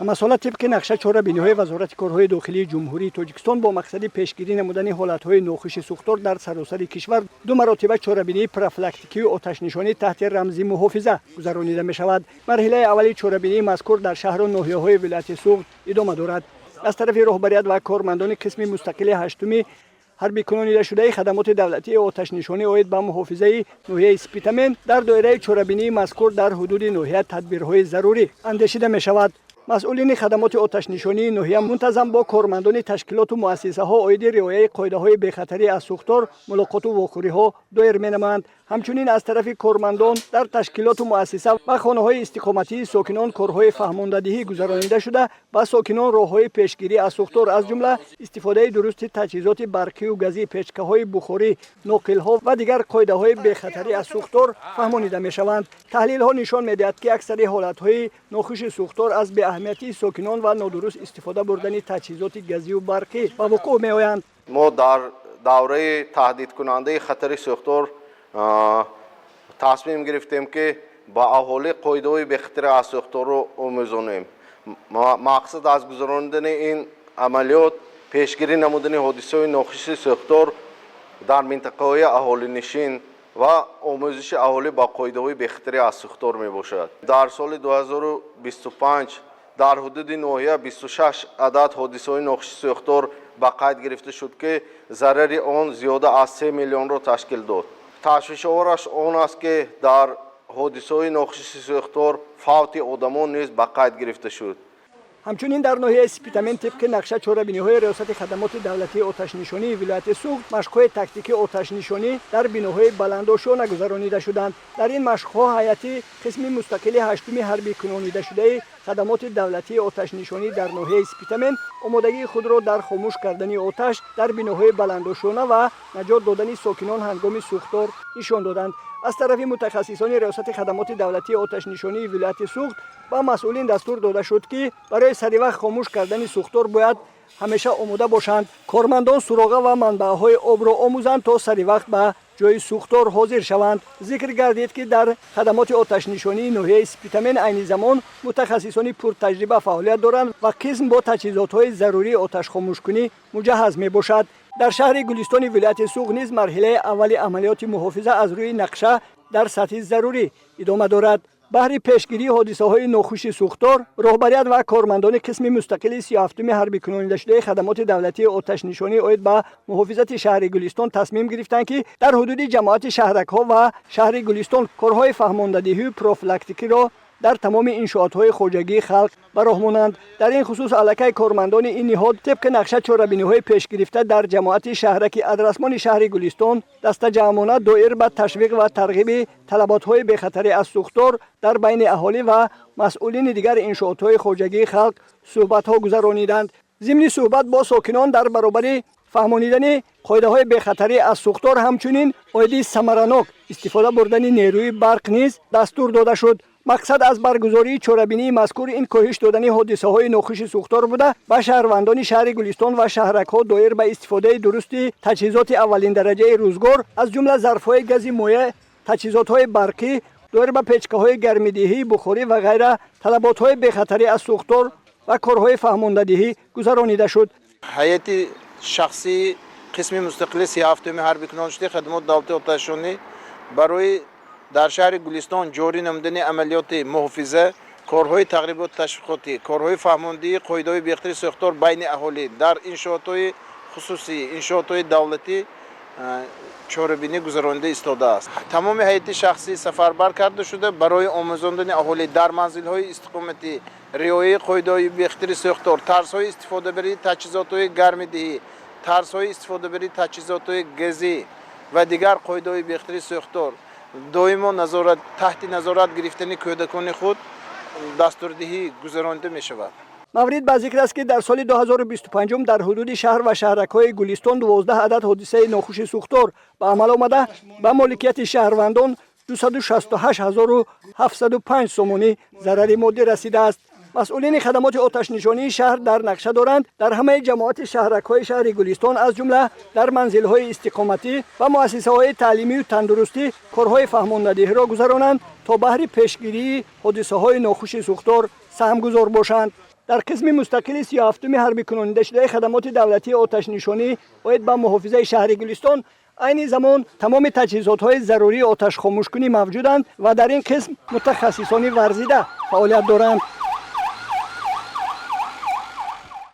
Ҳамасола тибқи нақша чорабиниҳои Вазорати корҳои дохилии Ҷумҳурии Тоҷикистон бо мақсади пешгирӣ намудани ҳолатҳои нохуши сӯхтор дар саросари кишвар ду маротиба чорабинии профилактикию оташнишонӣ таҳти рамзи «Муҳофиза» гузаронида мешавад. Марҳилаи аввали чорабинии мазкур дар шаҳру ноҳияҳои вилояти Суғд идома дорад. Аз тарафи роҳбарият ва кормандони қисми мустақили ҳаштуми ҳарбикунонидашудаи хадамоти давлатии оташнишонӣ оид ба муҳофизаи ноҳияи Спитамен дар доираи чорабинии мазкур дар ҳудуди ноҳия тадбирҳои зарурӣ андешида мешавад. Масъулини хадамоти оташнишонии ноҳия мунтазам бо кормандони ташкилоту муассисаҳо оиди риояи қоидаҳои бехатарӣ аз сӯхтор мулоқоту вохӯриҳо доир менамоянд. Ҳамчунин аз тарафи кормандон дар ташкилоту муассиса ва хонаҳои истиқоматии сокинон корҳои фаҳмондадиҳӣ гузаронида шуда, ба сокинон роҳҳои пешгирӣ аз сӯхтор, аз ҷумла истифодаи дурусти таҷҳизоти барқию газӣ, печкаҳои бухорӣ, ноқилҳо ва дигар қоидаҳои бехатарӣ аз сӯхтор фаҳмонида мешаванд. Таҳлилҳо нишон медиҳад, ки аксари ҳолатҳои нохуши сӯхтор аз беаҳамиятии сокинон ва нодуруст истифода бурдани таҷҳизоти газию барқӣ ба вуқӯъ меоянд. Мо дар давраи таҳдидкунандаи хатари сӯхтор тасмим гирифтем, ки ба аҳолӣ қоидаҳои бехатари аз сӯхторро омӯзонем. Мақсад аз гузаронидани ин амалиёт пешгирӣ намудани ҳодисаҳои нохуши сӯхтор дар минтақаҳои аҳолинишин ва омӯзиши аҳолӣ ба қоидаҳои бехатарӣ аз сӯхтор мебошад. Дар соли 2025 дар ҳудуди ноҳия 26 адад ҳодисаҳои нохуши сӯхтор ба қайд гирифта шуд, ки зарари он зиёда аз 3 миллионро ташкил дод. Ташвишовараш он аст, ки дар ҳодисаҳои нохуши сӯхтор фавти одамон низ ба қайд гирифта шуд. Ҳамчунин дар ноҳияи Спитамен тибқи нақша чорабиниҳои Риёсати хадамоти давлатии оташнишонии вилояти Суғд машқҳои тактикии оташнишонӣ дар биноҳои баландошёна гузаронида шуданд. Дар ин машқҳо ҳайати қисми мустақили ҳаштуми ҳарбикунонидашудаи хадамоти давлатии оташнишонӣ дар ноҳияи Спитамен омодагии худро дар хомӯш кардани оташ дар биноҳои баландошёна ва наҷот додани сокинон ҳангоми сӯхтор нишон доданд. Аз тарафи мутахассисони Риёсати хадамоти давлатии оташнишонии вилояти Суғд ба масъулин дастур дода шуд, ки барои саривақт хомӯш кардани сӯхтор бояд ҳамеша омода бошанд, кормандон суроға ва манбаъҳои обро омӯзанд, то саривақт ба ҷои сӯхтор ҳозир шаванд. Зикр гардид, ки дар хадамоти оташнишонии ноҳияи Спитамен айни замон мутахассисони пуртаҷриба фаъолият доранд ва қисм бо таҷҳизотҳои зарурии оташхомӯшкунӣ муҷаҳҳаз мебошад. Дар шаҳри Гулистони вилояти Суғд низ марҳилаи аввали амалиёти «Муҳофиза» аз рӯи нақша дар сатҳи зарурӣ идома дорад. Баҳри пешгирии ҳодисаҳои нохуши сӯхтор роҳбарият ва кормандони қисми мустақили 37-уми ҳарбикунонидашудаи хадамоти давлатии оташнишонӣ оид ба муҳофизати шаҳри Гулистон тасмим гирифтанд, ки дар ҳудуди ҷамоати шаҳракҳо ва шаҳри Гулистон корҳои фаҳмондадиҳию профилактикиро дар тамоми иншоотҳои хоҷагии халқ ба роҳ монанд. Дар ин хусус аллакай кормандони ин ниҳод тибқи нақша чорабиниҳои пешгирифта дар ҷамоати шаҳраки Адрасмони шаҳри Гулистон дастаҷамъона доир ба ташвиқ ва тарғиби талаботҳои бехатарӣ аз сӯхтор дар байни аҳолӣ ва масъулини дигар иншоотҳои хоҷагии халқ суҳбатҳо гузарониданд. Зимни суҳбат бо сокинон дар баробари фаҳмонидани қоидаҳои бехатарӣ аз сӯхтор, ҳамчунин оиди самаранок истифода бурдани нерӯи барқ низ дастур дода шуд. Мақсад аз баргузории чорабинии мазкур ин коҳиш додани ҳодисаҳои нохуши сӯхтор буда, ба шаҳрвандони шаҳри Гулистон ва шаҳракҳо доир ба истифодаи дурусти таҷҳизоти аввалиндараҷаи рӯзгор, аз ҷумла зарфҳои гази моеъ, таҷҳизотҳои барқӣ, доир ба печкаҳои гармидиҳии бухорӣ ва ғайра талаботҳои бехатарӣ аз сӯхтор ва корҳои фаҳмондадиҳӣ гузаронида шуд. Ҳайати шахсии қисми мустақили 37-уми ҳарбикуноншудаи хадамоти давлатии оташнишонӣ барои дар шаҳри Гулистон ҷорӣ намудани амалиёти «Муҳофиза», корҳои тарғиботу ташвиқотӣ, корҳои фаҳмондиҳии қоидаҳои бехатари сӯхтор байни аҳолӣ дар иншоотҳои хусусӣ, иншоотҳои давлатӣ чорабинӣ гузаронида истодааст. Тамоми ҳайати шахсӣ сафарбар карда шуда, барои омӯзондани аҳолӣ дар манзилҳои истиқоматӣ риояи қоидаҳои бехатари сӯхтор, тарзҳои истифодабарии таҷҳизотҳои гармидиҳӣ, тарзҳои истифодабарии таҷҳизотҳои газӣ ва дигар қоидаҳои бехатари сӯхтор, доимо назорат, таҳти назорат гирифтани кӯдакони худ дастурдиҳӣ гузаронида мешавад. Маврид ба зикр аст, ки дар соли 2025 дар ҳудуди шаҳр ва шаҳракҳои Гулистон 12 адад ҳодисаи нохуши сӯхтор ба амал омада, ба моликияти шаҳрвандон 268 705 сомонӣ зарари моддӣ расидааст. Масъулини хадамоти оташнишонии шаҳр дар нақша доранд, дар ҳамаи ҷамоати шаҳракҳои шаҳри Гулистон, аз ҷумла дар манзилҳои истиқоматӣ ва муассисаҳои таълимию тандурустӣ корҳои фаҳмондадиҳиро гузаронанд, то баҳри пешгирии ҳодисаҳои нохуши сӯхтор саҳмгузор бошанд. Дар қисми мустақили 37-уми ҳарбикунонидашудаи хадамоти давлатии оташнишонӣ оид ба муҳофизаи шаҳри Гулистон айни замон тамоми таҷҳизотҳои зарурии оташхомӯшкунӣ мавҷуданд ва дар ин қисм мутахассисони варзида фаъолият доранд.